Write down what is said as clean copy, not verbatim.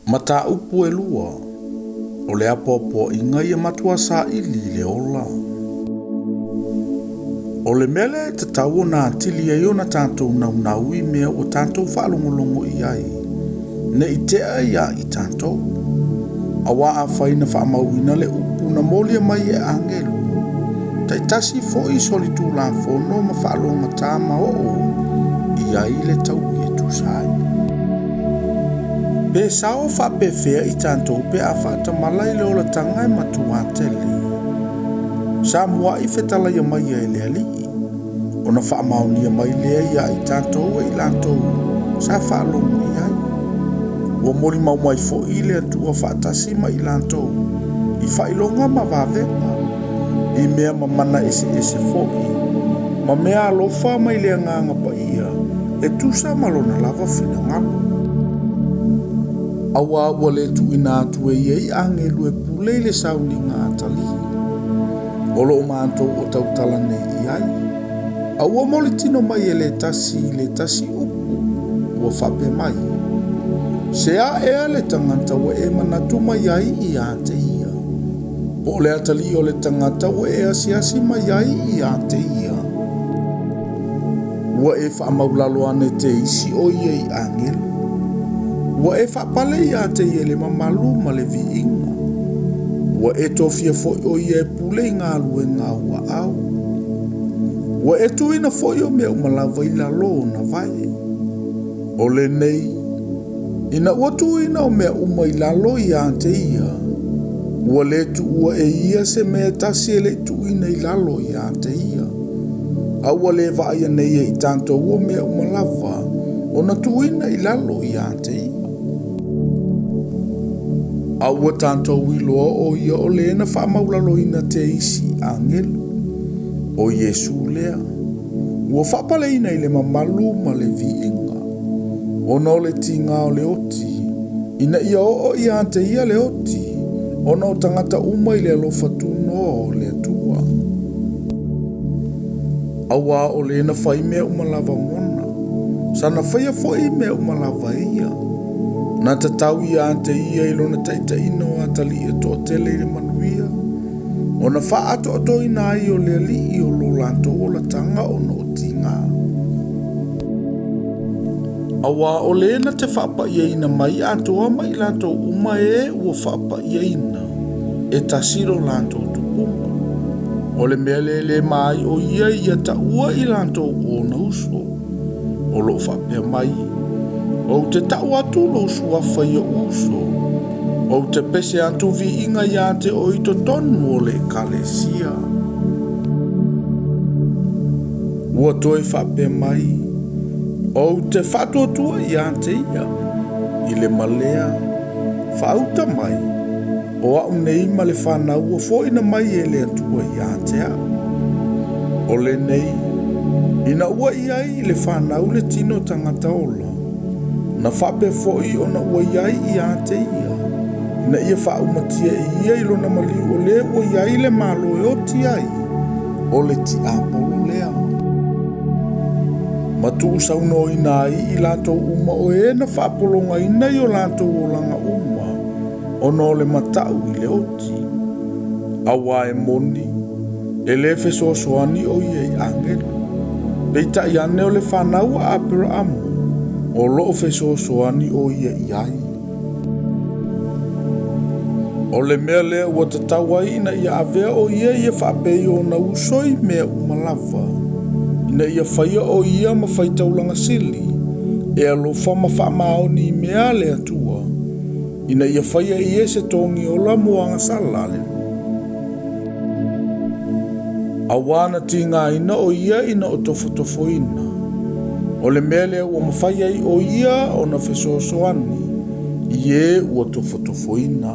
Mataupu e lua, o le apoapoaiga ia matua saili i le ola. O le mea lea e tatau ona atili ai ona tatou naunau i mea ua tatou faalogologo i ai, ne i tea ia i tatou. Aua afai na faamauina le upu na molia mai e agelu, taitasi foi solitulafono ma faalogogata ma oo i ai le taui e tusa ai. Pe sao faapefea i tatou pe a faatamala i le olataga e matua tele. Sa muai fetalaia mai e le Alii, ona faamaonia mai lea ia i tatou e i latou sa faalogo i ai. Ua molimau mai foi le Atua faatasi ma i latou i faailoga ma vavega, i mea ma mana eseese foi, ma mea alofa mai le Agaga Paia e tusa ma lona lava finagalo. Aua ua le tuuina atu e ia i agelu e pule i le sauniga atalii, o lo o matou o tautala nei i ai. A ua molitino mai e le tasi i le tasi upu ua faapea mai, Se a ea le tagata ua e manatu mai ai ia te ia, po o le atalii o le tagata ua e asiasi mai ai ia te ia? Ua e faamaulalo ane te isi o ia i agelu. Ua e faapale ia te ia i le mamalu ma le viiga. Ua e tofia foi o ia e pule i galuega a ou aao. Ua e tuuina foi o mea uma lava i lalo ona vae. O lenei, ina ua tuuina o mea uma i lalo ia te ia, ua le tuua e ia se mea e tasi e le i tuuina i lalo ia te ia. A ua le vaaia nei e i tatou o mea uma lava ona tuuina i lalo ia te ia. A ua tatou iloa o ia o le na faamaulaloina te isi agelu, o Iesu lea, ua faapaleina i le mamalu ma le viiga, ona o le tiga o le oti, ina ia oo ia te ia le oti, ona o tagata uma i le alofa tunoa o le Atua. Aua o le na fai mea uma lava mona, sana faia foi mea uma lava e ia. Na tatau ia te ia i lona taitaiina o atalii e toatele i le manuia, ona faaatoatoina ai o le Alii o lo latou olataga ona o tiga. Aua o le na te faapaiaina mai atoa ma i latou uma e ua faapaiaina, e tasi lo latou tupuga. O le mea lea e le ma ai o ia ia taua i latou ona uso. O loo faapea mai, Ou te tau atu lou suafa i ou uso, ou te pese atu viiga ia te oe i totonu o le ekalesia. Ua toe faapea mai, Ou te faatuatua ia te ia, i le malea, faauta mai, o au nei ma le fanau ua foaina mai e le Atua ia te au. O lenei, ina ua i ai i le fanau le tino tagata ola, na faapea foi ona ua i ai ia te ia, ina ia faaumatia e ia i lona maliu o le ua i ai le malo e oti ai, o le tiapolo lea. Ma tuusaunoaina ai i latou uma o e na faapologaina i o latou olaga uma, ona o le matau i le oti. Aua e moni, e le fesoasoani o ia i agelu. Peitai ane o le fanau a Aperaamu, o loo fesoasoani o ia i ai. O le mea lea ua tatau ai ina ia avea o ia ia faapei ona uso i mea uma lava, ina ia faia o ia ma faitaulaga sili, e alofa ma faamaoni i mea a le Atua, ina ia faia e ia se togi ola mo agasala. Aleluia. Aua na tigaina o ia ina o tofotofoina. O le mea lea ua mafai ai o ia ona fesoasoani i e ua tofotofoina.